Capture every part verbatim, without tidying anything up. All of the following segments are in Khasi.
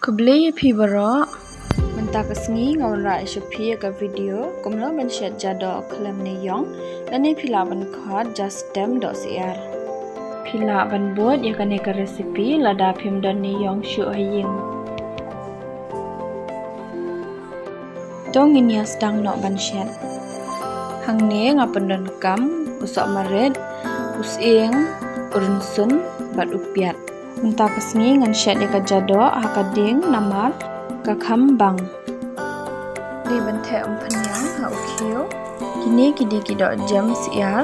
Khublei ïa phi baroh. Mynta ka sngi nga wanrah ïa phi ïa ka video kumno ban shet ja doh khlem ne ïong, lane phi lah ban khot ja stem doh syiar. Phi lah ban bud ïa kane ka recipe lada phim don ne ïong shuh ha ïing. To ngin ïa sdang noh ban shet. Hangne nga pyndonkam u sohmarit, u sying, u rynsun bad u piat. Mynta ka sngi ngan shet ïa ka ja doh ha ka dieng namar ka kham bang. Dei ban theh umphniang ha u khiew. Kine ki dei ki doh jem syiar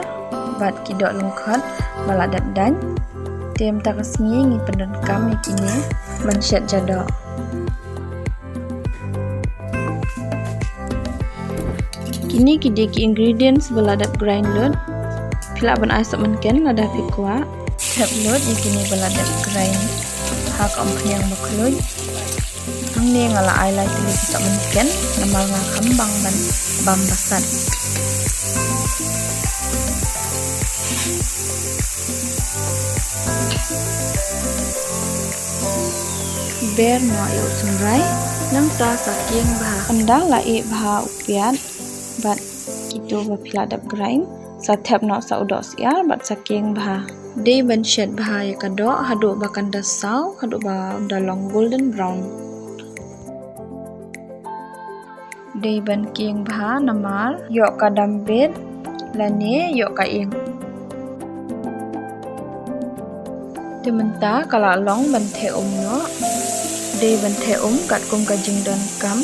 bad ki doh lyngkhot ba la dep daiñ. Te mynta ka sngi ngi pyndonkam ïa kine ban shet ja doh. Kine ki dei ki ingredients ba la dep grind lut. Phi lah ban ai sohmynken lada phi kwah. Thep lut ïa kine ba la dep grind ha ka umphniang ba khluit. Hangne nga la ai lai tylli ki sohmynken namar nga kham bang ban bam ba sat. Ber noh ïa u synrai, nangta sa kieng bha. Ynda la ih bha u piat bad kito ba phi la dep grind, sa thep noh sa u doh syiar bad sa kieng bha. Dei ban shet bha ïa ka doh haduh ba kan da saw, haduh ba da long golden brown. Dei ban kieng bha namar ïoh ka dam bit lane ïoh ka ing. Te mynta ka la long ban theh um noh. Dei ban theh um katkum ka jingdonkam.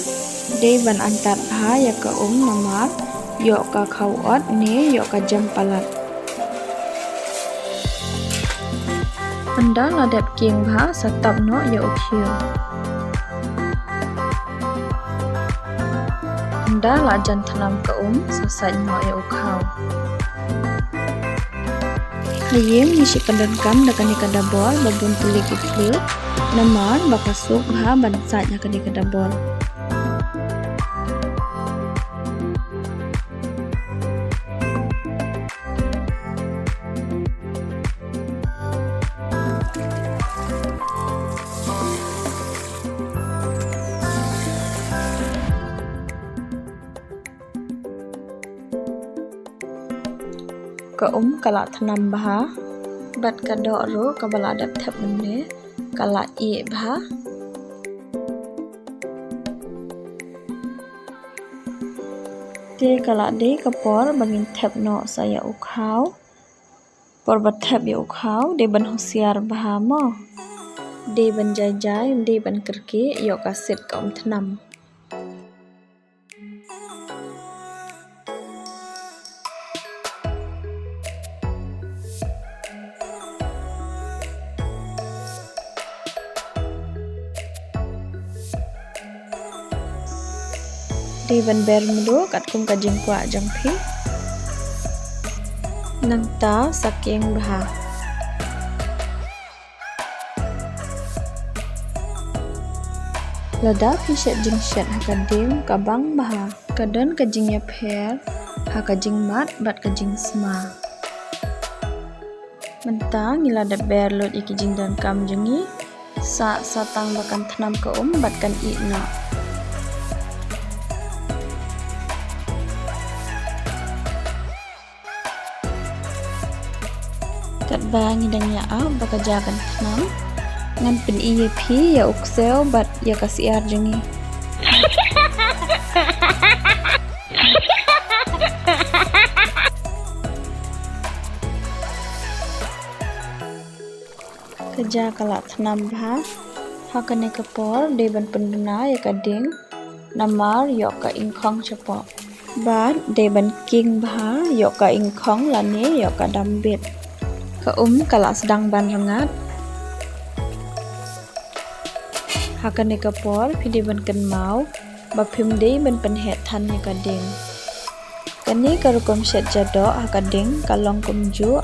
Dei ban antad bha ïa ka um namar ïoh ka khaw ot ne ïoh ka jem palat. Ynda la dep kieng bha sa tap noh ïa u khiew. Ynda la jan thnam ka um sa sait noh ïa u khaw. Ha ïing ngi shu pyndonkam da kane ka dabor ba bun tylli ki flue namar ba ka suk bha ban sait ha kane ka dabor. Ka um ka la thnam bha bad ka doh ruh kaba la dep thep mynne ka la ih bha. Te ka la dei ka por ba ngin thep noh sa ïa u khaw. Por ba thep ïa u khaw dei ban husiar bha mo. Dei ban jai jai, dei ban kyrkieh ïoh ka sit ka um thnam. Dei ban ber mluh katkum ka jingkwah jong phi. Nangta sa kieng bha. Lada phi shet jingshet ha ka dieng ka bang bha. Ka don ka jingïapher ha ka jingmad bad ka jingsma. Mynta ngi la dep ber lut ïa ki jingdonkam jong ngi. Sah sa tang ba kan thnam ka um bad kan ih noh. Katba ngi dang ïa ap ba ka ja kan thnam, ngan pyni ïa phi ïa u ksew bad ïa ka syiar jong ngi. Ka ja ka la thnam bha. Ha kane ka por dei ban pynduna ïa ka dieng namar ïoh ka ingkhong shapoh. Bad dei ban kieng bha ïoh ka ingkhong lane ïoh ka dam bit. Ka um ka la sdang ban rngat. Ha kane ka por phi dei ban kynmaw ba phim dei ban pynheh than ïa ka dieng. Kane ka rukom shet ja doh ha ka dieng ka long kumjuh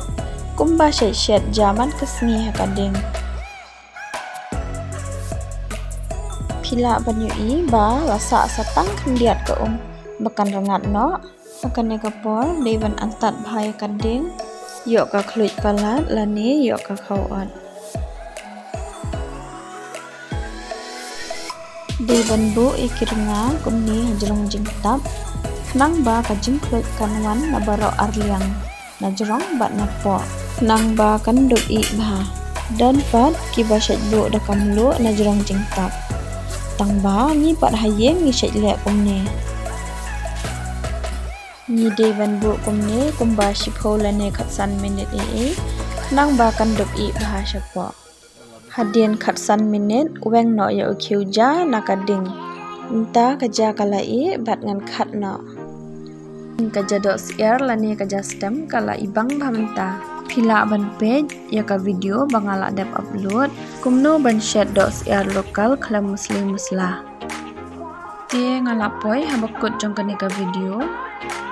kumba shet shet ja man ka sngi ha ka dieng. Phi lah ban ïohi ba la sah sa tang khyndiat ka um ba kan rngat noh. Ha kane ka por dei ban antad bha ïa ka dieng, ïoh ka khluit palat lane ïoh ka khaw ot. Dei ban buh ïa ki rnga kumne ha jrong jingtap, khnang ba ka jingkhluit kan wan na baroh arliang, na jrong bad na poh. Khnang ba kan dup ih bha. Don pat kiba shait buh da ka mluh na jrong jingtap. Tang ba ngi pat ha ïing ngi shait leh kumne. Ngi dei ban buh kumne kumba shiphew lane khatsan minit ïa i, khnang ba kan dup ih bha shapoh. Hadien khatsan minit, weng noh ïa u khiew ja na ka ding. Mynta ka ja ka la ih bad ngan khat noh. Ka ja dohsyiar lane ka ja stem ka la ih bang bha mynta. Phi lah ban peit ïa ka video ba nga la dep upload kumno ban shet dohsyiar local khlem muslih musla. Te nga la poi ha ba kut jong kane ka video.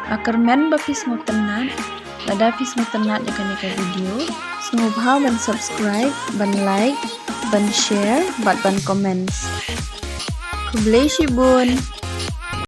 Nga kyrmen ba phi sngewtynnat. Lada phi sngewtynnat ïa kane ka video, sngewbha ban subscribe, ban like, ban share bad ban comments. Khublei shibun.